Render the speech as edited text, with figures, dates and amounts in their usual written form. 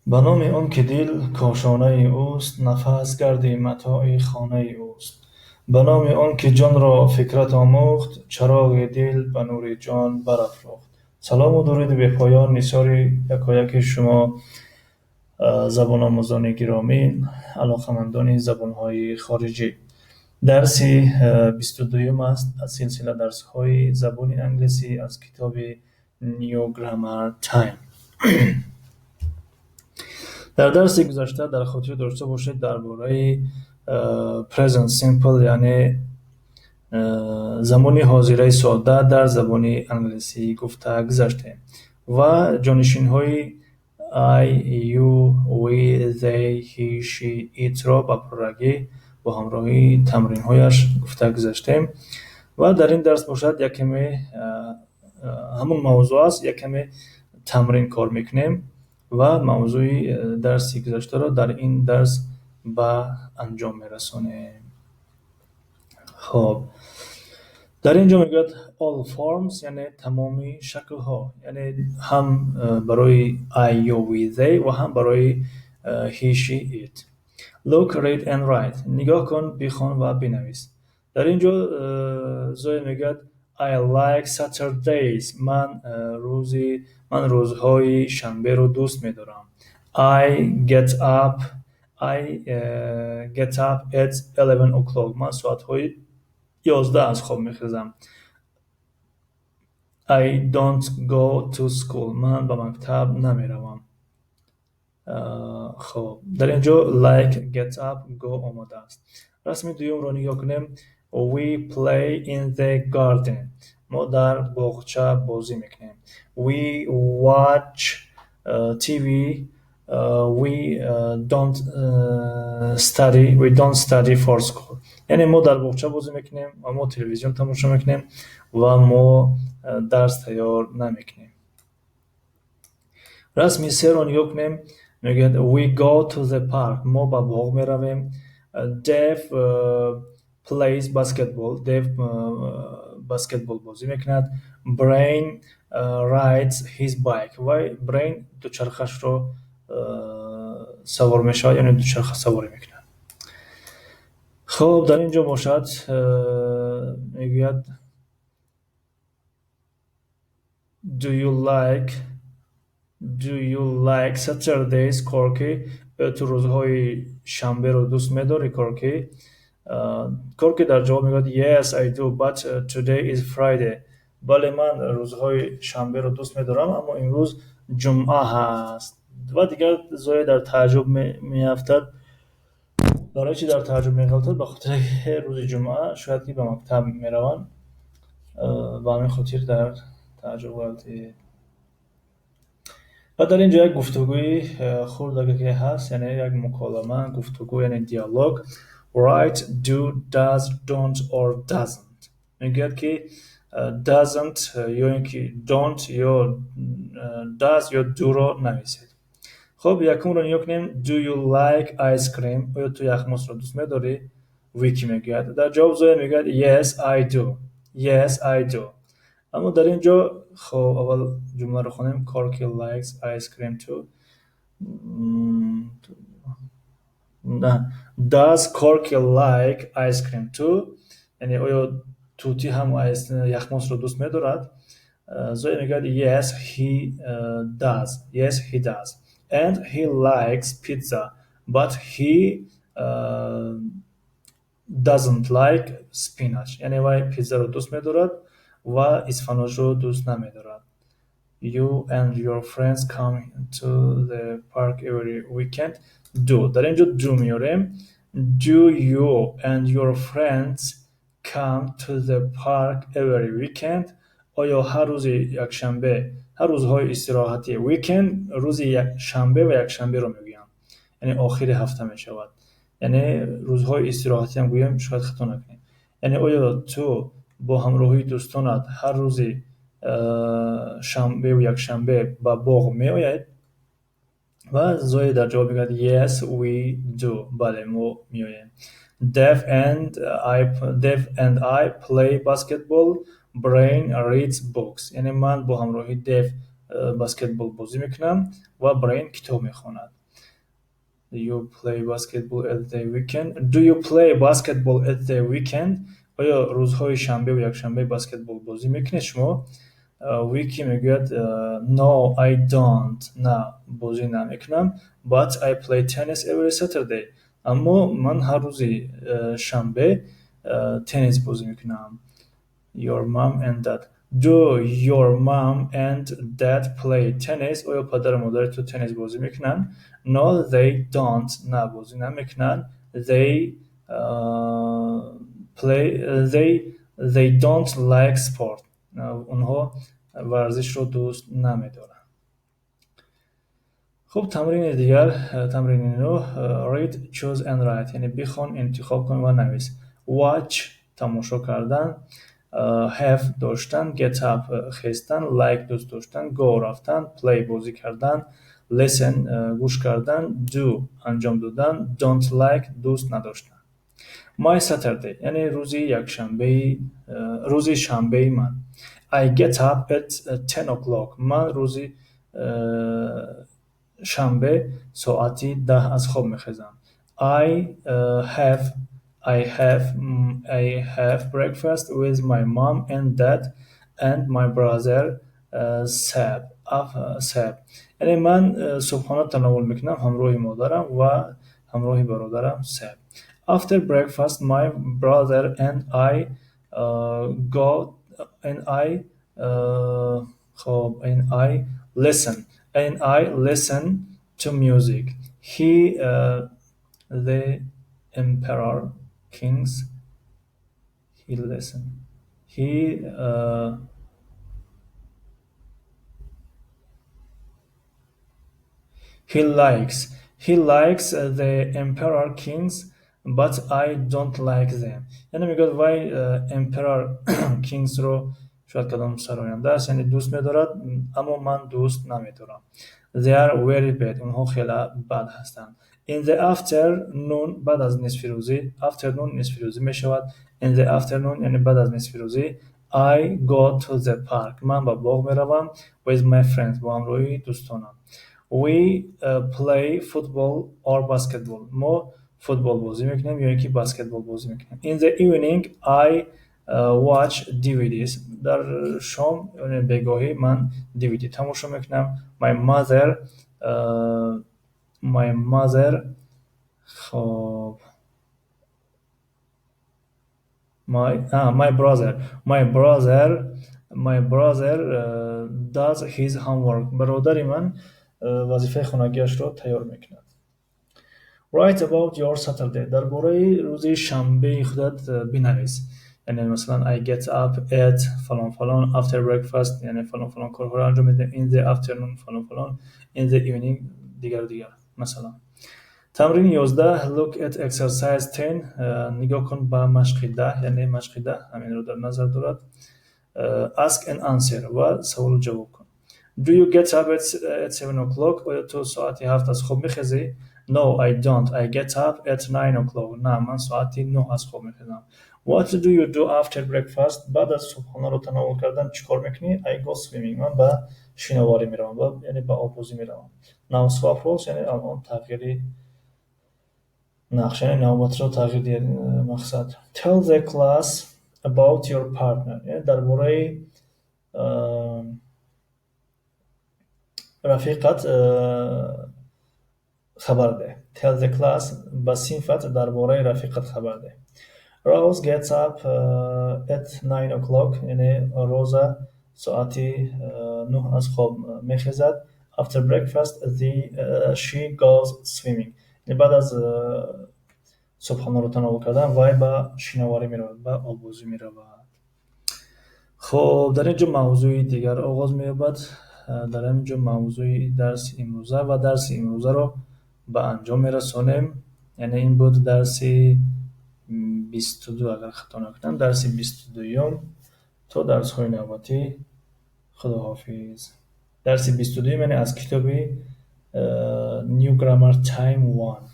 Ба номи он ки дил кошонаи ӯст, нафас гарди матои хонаи ӯст. Ба номи он ки ҷонро фикрат омӯхт, чароғи дил ба нури ҷон барафрохт. Салому дуруди бепоён нисори якояки шумо, забономӯзони гиромӣ, алоқамандони забонҳои хориҷӣ. Дарси 22-юм аст аз силсила дарсҳои забони англисӣ аз китоби New Grammar Time. Дар дарси гузашта дар хотир дошта бошед, дар бораи present simple, яъне замони ҳозираи содда дар забони англисӣ гуфта гузаштем ва ҷонишинҳои I, you, we, they, he, she, it-ро ба пуррагӣ бо ҳамроҳии тамринҳояш гуфта гузаштем. Ва дар ин дарс бошад, як каме ҳамон мавзӯъ аст, як каме тамрин кор мекунем ва мавзӯи дарси гузаштаро дар ин дарс ба анҷом мерасонем. Хоб, дар ин ҷо мегӯяд all forms, яъне тамоми шаклҳо, яъне ҳам барои I, you, we, they ва ҳам барои he, she, it. Look, read and write. Нигоҳ кун, бихон ва бинавис. Дар ин ҷо Зоя мегӯяд: I like Saturdays. Ман рӯзҳои шанберо дӯст медорам. I get up at 11 o'clock. Ман соатҳои 11 аз хоб мехезам. I don't go to school. Ман ба мактаб намеравам. Хоб, дар ин ҷо like, get up, go омадааст. Расми дуюмро нигоҳ кунем. We play in the garden. Мо дар боғча бозӣ мекунем. We watch TV. We don't study for school. Яъне мо дар боғча бозӣ мекунем ва мо телевизион тамошо мекунем ва мо дарс тайёр намекунем. Расми серо нигоҳ кунем. Мегӯяд: We go to the park. Мо ба боғ меравем. Dev plays basketball. Dev баскетбол бозӣ мекунад. Brain rides his bike. Вай, Brain, дучархашро савор мешавад, яъне дучарха саворӣ мекунад. Хоб, дар ин ҷо бошад, мегӯяд: Do you like Saturdays, Corky? Ту рӯзҳои шанберо дӯст медорӣ, Корки? Корки дар ҷавоб мегӯяд: Yes, I do, but today is Friday. Бале, ман рӯзҳои шанберо дӯст медорам, аммо имрӯз ҷумъа ҳаст. Ва дигар Зоя дар тааҷҷуб меафтад. Барои чӣ дар тааҷҷуб меғалтад? Ба хотире ки рӯзи ҷумъа шояд ки ба мактаб мераванд, ба ҳамин хотир дар тааҷҷуб ғалтид. Ва дар ин ҷо як гуфтугӯи хурдаке ки ҳаст, яъне як муколама, гуфтугӯ, яъне диалог. Write do, does, don't or doesn't. Мегӯяд ки doesn't ё ин ки don't ё does ё do-ро нависед. Хоб, якумро нигоҳ кунем. Do you like ice cream? Оё ту яхмосро дӯст медорӣ? Вики мегӯяд. Дар ҷавоб Зоя мегӯяд: Yes, I do. Yes, I do. Аммо дар ин ҷо, хоб, аввал ҷумларо хонем. Corky likes ice cream too. На, does Corky like ice cream too? Яъне оё тӯтӣ ҳам яхмосро дӯст медорад? Зоя мегӯяд: Yes, he does. Yes, he does. And he likes pizza, but he doesn't like spinach. Яъне вай питсаро дӯст медорад ва исфаножро дӯст намедорад. You and your friends come to the park every weekend. Do. Дар ин ҷо do меорем. Do you and your friends come to the park every weekend? Оё ҳар рӯзи якшанбе, ҳар рӯзҳои истироҳатӣ, weekend рӯзи шанбе ва якшанберо мегӯянд, яъне охири ҳафта мешавад, яъне рӯзҳои истироҳатиам гӯем, шояд хато накунем. Яъне оё ту бо ҳамроҳии дӯстонат ҳар рӯзи шанбеву якшанбе ба боғ меояд? Ва Зоя дар ҷавоб мегӯяд: Yes, we do. Бале, мо меоем. Dev and I play basketball. Brain reads books. Яъне ман бо ҳамроҳии Дев Баскетбол бозӣ мекунам ва Брайан китоб мехонад. You play basketball at the weekend. Do you play basketball at the weekend? Оё рӯзҳои шанбеву якшанбе баскетбол бозӣ мекунед шумо? Вики мегӯяд: No, I don't. На, бозӣ намекунам. But I play tennis every Saturday. Аммо ман ҳар рӯзи шанбе теннис бозӣ мекунам. Your mom and dad. Do your mom and dad play tennis? Оё падару модари ту теннис бозӣ мекунанд? No, they don't. На, бозӣ намекунанд. They play they don't like sport. Онҳо варзишро дӯст намедоранд. Хуб, тамрини дигар, тамрини нӯҳ: Read, choose and write, яъне бихон, интихоб кун ва навис. Watch — тамошо кардан, have — доштан, get up — хестан, like — дӯст доштан, go — рафтан, play — бозӣ кардан, listen — гӯш кардан, do — анҷом додан, don't like — дӯст надоштан. My Saturday, яъне рӯзи якшанбеи, рӯзи шанбеи ман. I get up at 10 o'clock. Ман рӯзи шанбе соати 10 аз хоб мехезам. I have breakfast with my mom and dad and my brother Seb. Seb. Яъне ман субҳона тановул мекунам ҳамроҳи модарам ва ҳамроҳи бародарам Себ. After breakfast, my brother and I go and I хоб and I listen to music. He the Emperor Kings he listen he likes the Emperor Kings, but I don't like them. Яъне мегӯяд, вай Emperor Kingsро, шояд кадом сароянда аст, яъне дӯст медорад, аммо ман дӯст намедорам. They are very bad. Онҳо хеле бад ҳастанд. In the afternoon, баъд аз нисфирӯзӣ, afternoon нисфирӯзӣ мешавад. In the afternoon, яъне баъд аз нисфирӯзӣ, I go to the park. Ман ба боғ меравам with my friends, бо ҳамроҳии дӯстонам. We play football or basketball. Мо футбол бозӣ мекунем ё ин ки баскетбол бозӣ мекунем. In the evening I watch DVDs. Дар шом, бегоҳӣ, ман DVD тамошо мекунам. My mother хоб my brother does his homework. Бародари ман вазифаи хонагиашро тайёр мекунад. Write about your Saturday. Дар бораи рӯзи шанбеи худат бинавис. Яъне масалан, I get up at фалон фалон, after breakfast, яъне фалон фалон корҳоро анҷом медиҳам, in the afternoon фалон фалон, in the evening дигару дигар, масалан. Тамрини 11: Look at exercise 10. Нигоҳ кун ба машқи 10, яъне машқи 10 ҳаминро дар назар дорад. Ask and answer, ва саволу ҷавоб кун. Do you get up at 7 o'clock? Оё ту соати 7 аз хоб мехезӣ? No, I don't. I get up at 9 o'clock. На, ман соати 9 аз хоб мехезам. What do you do after breakfast? Баъд аз субҳонаро тановул кардан чӣ кор мекунӣ? I go swimming. Ман ба шиноварӣ меравам, яъне ба оббозӣ меравам. Now swap roles, яъне алон тағйири нақш, яъне навбатро тағйир диҳед, мақсад. Tell the class about your partner. Яъне дар бораи рафиқат хабар деҳ. Tell the class, ба синфат дар бораи рафиқат хабар деҳ. Rose gets up at 9 o'clock. Яъне Роза соати 9 аз хоб мехезад. After breakfast she goes swimming. Яъне баъд аз субҳонаро тановул кардан вай ба шиноварӣ меравад, ба оббозӣ меравад. Хоб, дар ин ҷо мавзӯи дигар оғоз меёбад. Дар ҳамин ҷо мавзӯи дарси имрӯза ва дарси имрӯзаро ба анҷом мерасонем. Яъне ин буд дарси 22, агар хато накунам, дарси 22-юм. То дарсҳои навбатӣ худоҳофиз. Дарси 22-юм, яъне аз китоби New Grammar Time One.